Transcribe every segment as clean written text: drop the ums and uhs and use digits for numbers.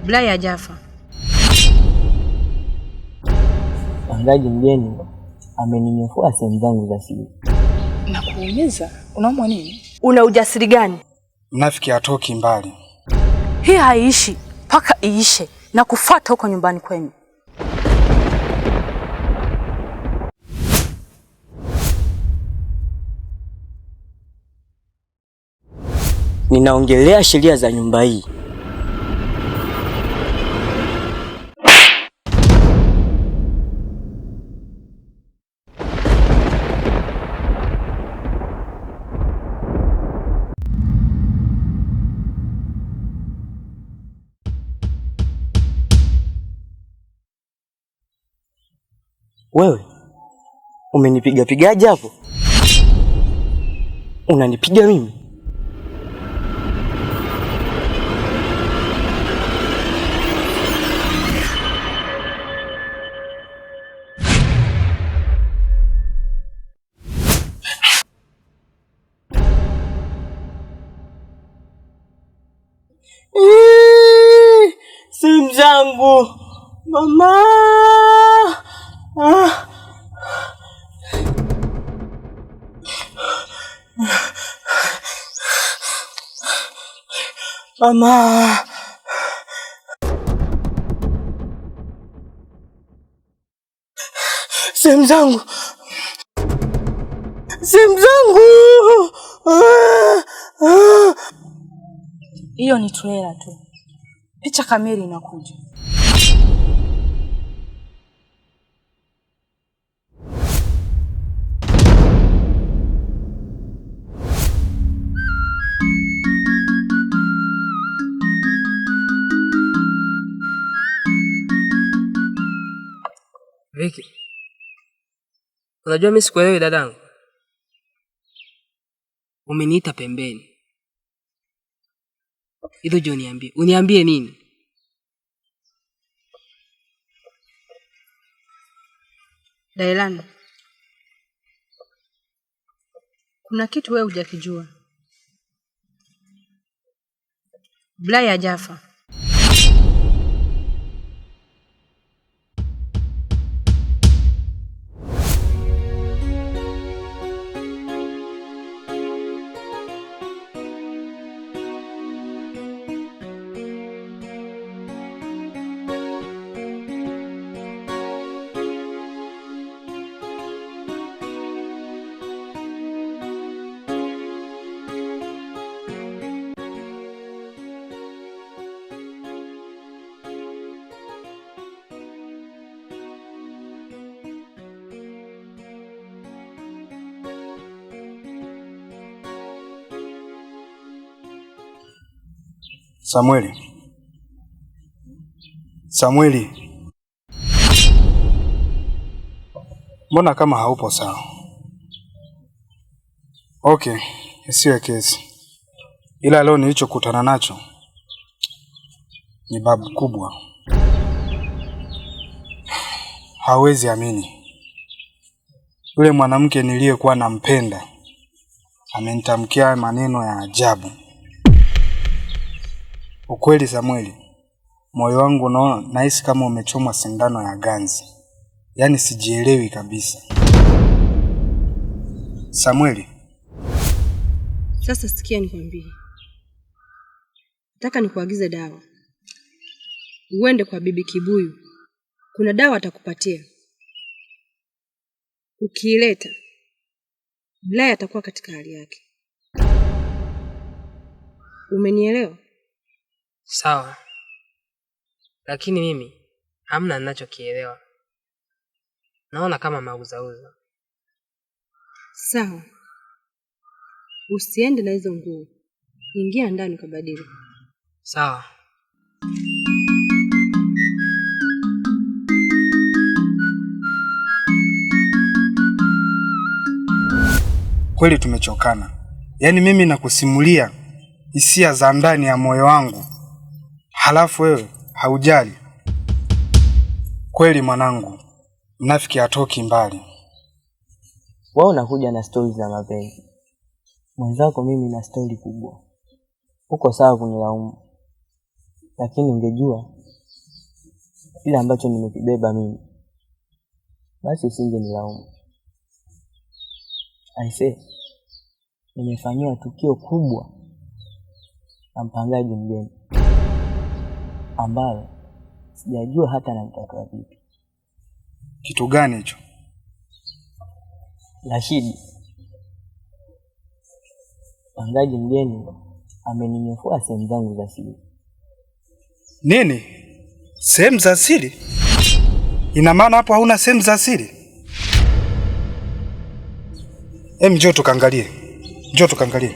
Blai hajafa. Mpangaji mgeni ameninyofua sehemu zangu za siri. Na kuumiza? Unaumwa nini? Una ujasiri gani? Mnafiki hatoki mbali. Hii haiishi mpaka iishe na kufuata huko nyumbani kwenu. Ninaongelea sheria za nyumba hii. Wewe umenipiga pigaje hapo? Unanipiga mimi? Simu zangu mama. Ah. Mama. Simu zangu. Simu zangu. Ah. Ah. Hiyo ni trailer tu, picha kamili inakuja. Viki, unajua mimi sikuelewi dadangu. Umeniita pembeni ili uje uniambie. Uniambie nini? Dailani, kuna kitu wewe hujakijua. Blai hajafa. Samueli, Samueli, mbona kama haupo sawa? Okay, isiwe kesi, ila leo nilichokutana nacho ni babu kubwa. Hawezi amini, yule mwanamke niliyekuwa nampenda amenitamkia maneno ya ajabu. Ukweli Samueli, moyo wangu nahisi kama umechomwa sindano ya ganzi, yaani sijielewi kabisa. Samueli, Sasa sikia nikwambie, nataka nikuagize dawa, uende kwa bibi Kibuyu, kuna dawa atakupatia. Ukiileta Blai atakuwa katika hali yake. Umenielewa? Sawa, lakini mimi hamna ninachokielewa. Naona kama mauzauza. Sawa, usiende na hizo nguo, ingia ndani ukabadili. Sawa. kweli tumechokana. Yaani mimi nakusimulia hisia za ndani ya moyo wangu, halafu wewe haujali. Kweli mwanangu, mnafiki hatoki mbali. Wewe unakuja na stori za mapenzi, mwenzako mimi na stori kubwa. Uko sawa kunilaumu, lakini ungejua kile ambacho nimekibeba mimi, basi usinge nilaumu. Aise, nimefanyiwa tukio kubwa na mpangaji mgeni ambalo sijajua hata namtatua vipi. Kitu gani hicho? Rashidi, mpangaji mgeni ameninyofua sehemu zangu za siri. Nini? Sehemu za siri? Ina maana hapo hauna sehemu za siri? Em, njoo tukaangalie. Njoo tukaangalie.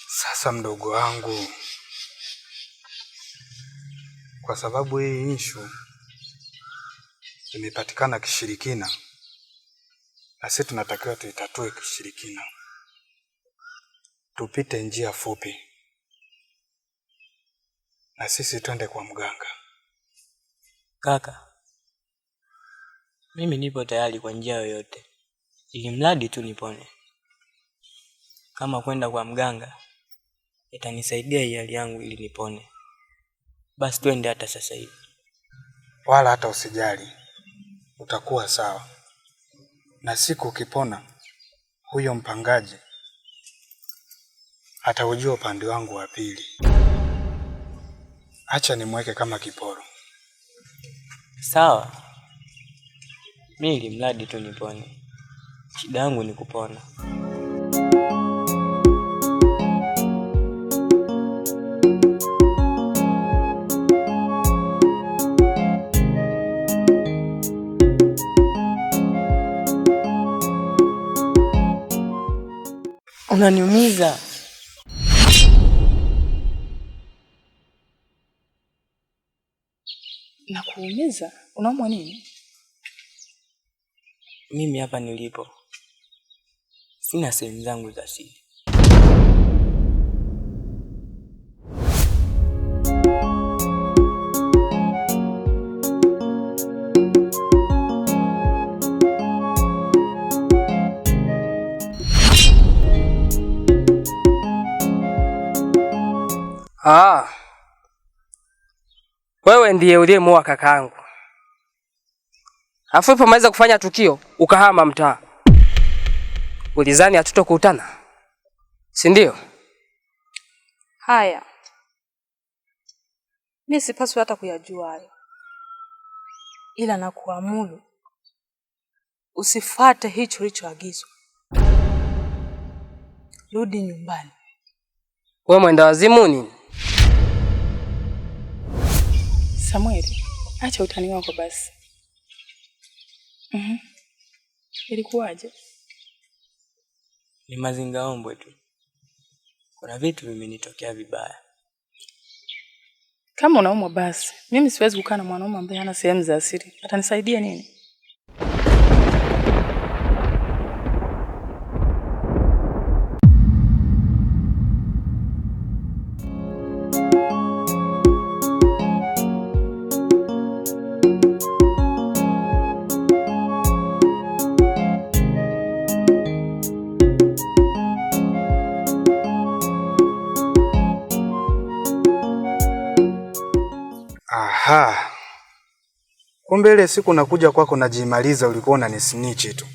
Sasa mdogo wangu, kwa sababu hii issue imepatikana kishirikina, na sisi tunatakiwa tuitatue kishirikina, tupite njia fupi na sisi twende kwa mganga. Kaka, mimi nipo tayari kwa njia yoyote, ili mradi tu nipone. Kama kwenda kwa mganga itanisaidia hii hali yangu ili nipone, basi twende hata sasa hivi. Wala hata usijali, utakuwa sawa, na siku ukipona, huyo mpangaji ataujua upande wangu wa pili. Acha nimweke kama kiporo. Sawa, mi ili mradi tu nipone, shida yangu ni kupona. Unaniumiza. Na kuumiza? Unaumwa nini? Mimi hapa nilipo sina sehemu zangu za siri. Ah, wewe ndiye uliyemuua kakaangu, alafu ulipomaliza kufanya tukio ukahama mtaa. Ulizani hatutokutana, si ndio? Haya, mi sipaswi hata kuyajua hayo, ila nakuamuru usifate hicho ulichoagizwa. Rudi nyumbani. Wewe mwenda wazimu nini? Samueli, acha utani wako basi. Mhm. Ilikuwaje? Ni mazingaombwe tu, kuna vitu vimenitokea vibaya. Kama unaumwa basi, mimi siwezi kukaa na mwanaume ambaye hana sehemu za asili. Atanisaidia nini? Aha, kumbe ile siku nakuja kwako najimaliza, ulikuwa unanisnitch tu.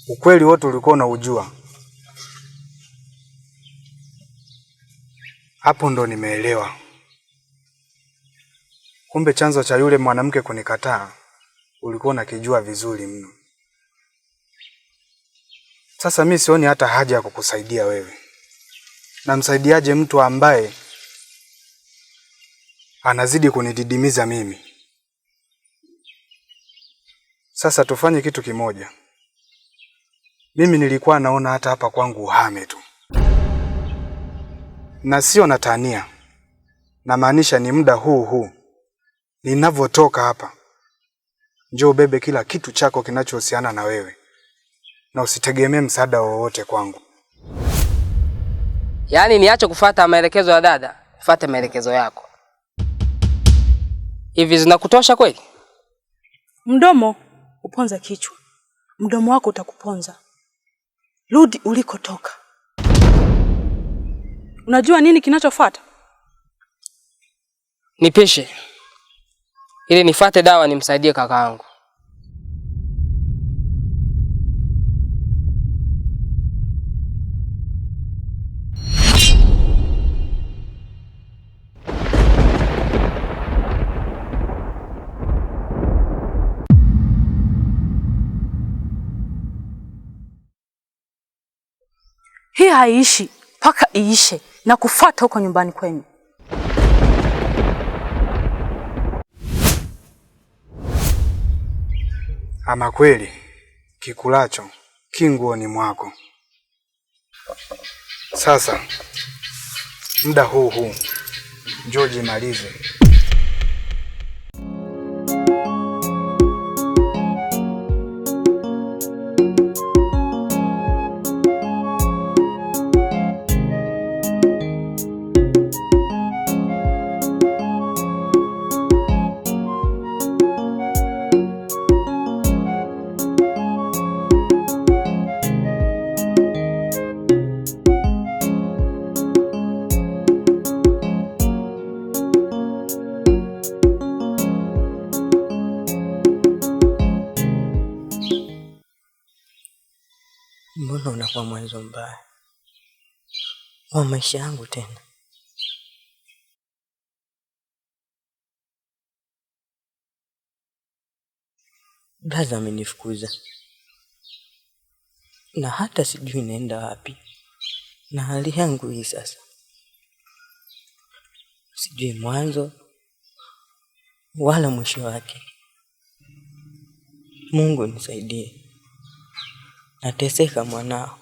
Ukweli wote ulikuwa unaujua. Hapo ndo nimeelewa. Kumbe chanzo cha yule mwanamke kunikataa ulikuwa unakijua vizuri mno. Sasa mi sioni hata haja ya kukusaidia wewe. Namsaidiaje mtu ambaye Anazidi kunididimiza mimi. Sasa tufanye kitu kimoja. Mimi nilikuwa naona hata hapa kwangu uhame tu, na sio natania, namaanisha ni muda huu huu ninavyotoka hapa, njoo ubebe kila kitu chako kinachohusiana na wewe, na usitegemee msaada wowote kwangu. Yaani niache kufuata maelekezo ya dada, fuate maelekezo yako. Hivi zinakutosha kweli? Mdomo uponza kichwa, mdomo wako utakuponza. Rudi ulikotoka. Unajua nini kinachofuata? Nipishe ili nifate dawa nimsaidie kakaangu. Hii haiishi mpaka iishe na kufuata huko nyumbani kwenu. Ama kweli kikulacho kinguoni mwako. Sasa muda huu huu njoo jimalize. Mbona unakuwa mwanzo mbaya wa maisha yangu tena? Braza amenifukuza na hata sijui naenda wapi, na hali yangu hii sasa, sijui mwanzo wala mwisho wake. Mungu nisaidie, nateseka mwanao.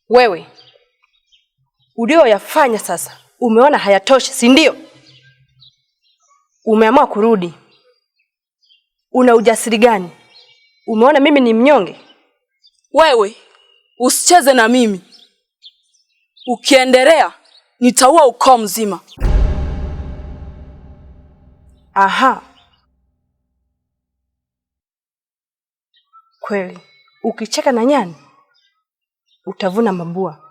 Wewe ulioyafanya sasa umeona hayatoshi, si ndio? Umeamua kurudi. Una ujasiri gani? Umeona mimi ni mnyonge? Wewe usicheze na mimi. Ukiendelea nitaua ukoo mzima. Aha, kweli ukicheka na nyani utavuna mabua.